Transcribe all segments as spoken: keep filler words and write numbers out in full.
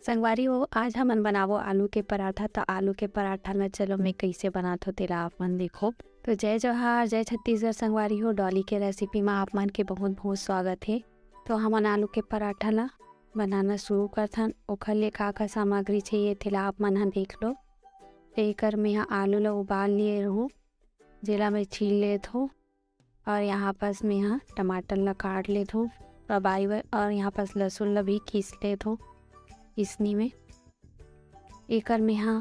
संगवारी हो, आज हमन बनाबो आलू के पराठा। त आलू के पराठा ला चलो मैं कइसे बनात हो तेला आप मन देखो। तो जय जोहार, जय छत्तीसगढ़ संगवारी हो। डॉली के रेसिपी मा आप मन के बहुत बहुत स्वागत हे। तो हमन आलू के पराठा ला बनाना शुरू करथन। ओखर लिए का का सामग्री चाहिए तेला आप मन ह देख लो। तो एकर मैं ह आलू ला उबाल लिए रहूँ, जेला मैं छील लेत हूँ। और यहाँ पास मैं ह टमाटर ला काट लेत हूँ, और बाई बर, और यहाँ पास लहसुन ला भी खींच लेत हूँ इसनी में। एकर मैं ह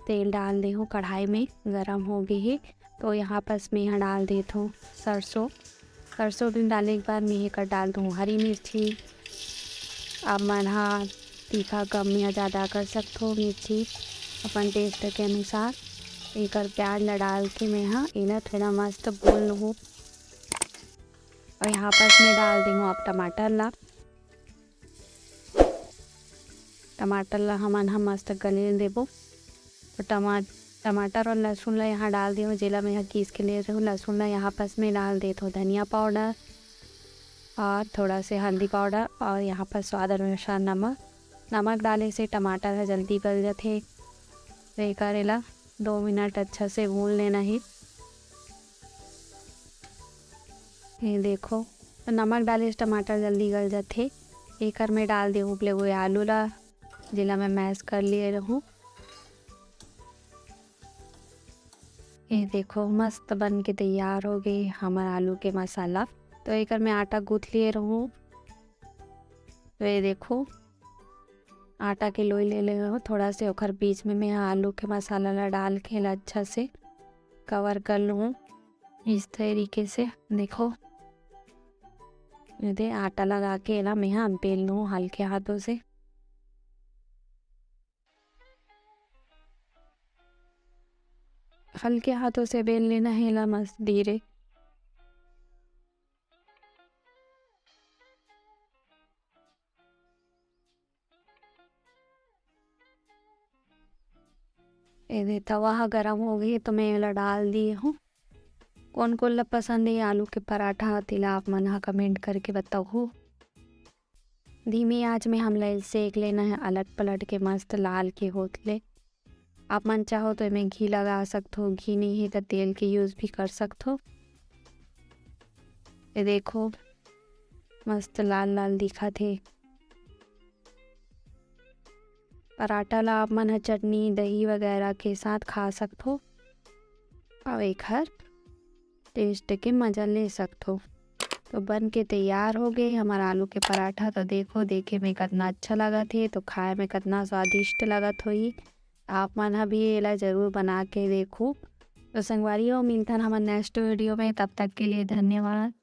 तेल डाल दे हूँ, कढ़ाई में गरम हो गई है। तो यहाँ पास मैं ह डाल देत हूँ सरसों। सरसों भी डाले के बाद मैं एकर डाल दूँ हरी मिर्ची। आप मन ह तीखा कम या ज़्यादा कर सकथो मिर्ची अपन टेस्ट के अनुसार। एकर प्याज ला डाल के मैं ह एला थोड़ा मस्त भून लूँ। और यहाँ पास मैं डाल दे हूँ आप टमाटर ला। टमाटर ला हमन ह मस्त गले देबो। तो टमा-, टमाटर और लहसुन ला यहाँ डाल दे हूँ, जेला मैं ह कीस के ले रहूँ। लहसुन ला यहाँ पास मैं डाल देत हूँ धनिया पाउडर और थोड़ा से हल्दी पाउडर और यहाँ पर स्वाद अनुसार नमक। नमक डाले से टमाटर ह जल्दी गल जाथे। तो एकर एला दो मिनट अच्छा से भून लेना हे। ये देखो, तो नमक डाले से टमाटर जल्दी गल जाथे। एकर में डाल दे उबले हुए आलू ला, जेला मैं मैश कर लिए रहूँ। ये देखो, मस्त बन के तैयार हो गए हमर आलू के मसाला। तो एकर मैं आटा गूँथ लिए रहूँ। तो ये देखो, आटा के लोई ले ले हो थोड़ा से, ओकर बीच में मैं आलू के मसाला ला डाल के एला अच्छा से कवर कर लूँ। इस तरीके से देखो, ये दे आटा लगा के एला मैं ह बेल लूँ हल्के हाथों से। हल्के हाथों से बेल लेना है एला मस्त धीरे। ए दे, तवा ह गरम हो गई तो मैं एला डाल दिए हूँ। कोन कोन ला पसंद है आलू के पराठा, तेला आप मन ह कमेंट करके बताहू। धीमी आंच में हमला सेक लेना है, अलट पलट के मस्त लाल के होत ले। आप मन चाहो तो एमे घी लगा सकथो, घी नहीं है तो तेल के यूज़ भी कर सकथो। ये देखो, मस्त लाल लाल दिखत हे। पराठा ला आप मन ह चटनी, दही वगैरह के साथ खा सकथो। अउ एखर टेस्ट के मजा ले सकथो। तो बन के तैयार हो गए हमारा आलू के पराठा। तो देखो, देखे में कितना अच्छा लगत हे, तो खाए में कितना स्वादिष्ट लगत होही। आप मन ह भी एला जरूर बना के देखो। तो संगवारी हो, मिलथन हमर नेक्स्ट वीडियो में। तब तक के लिए धन्यवाद।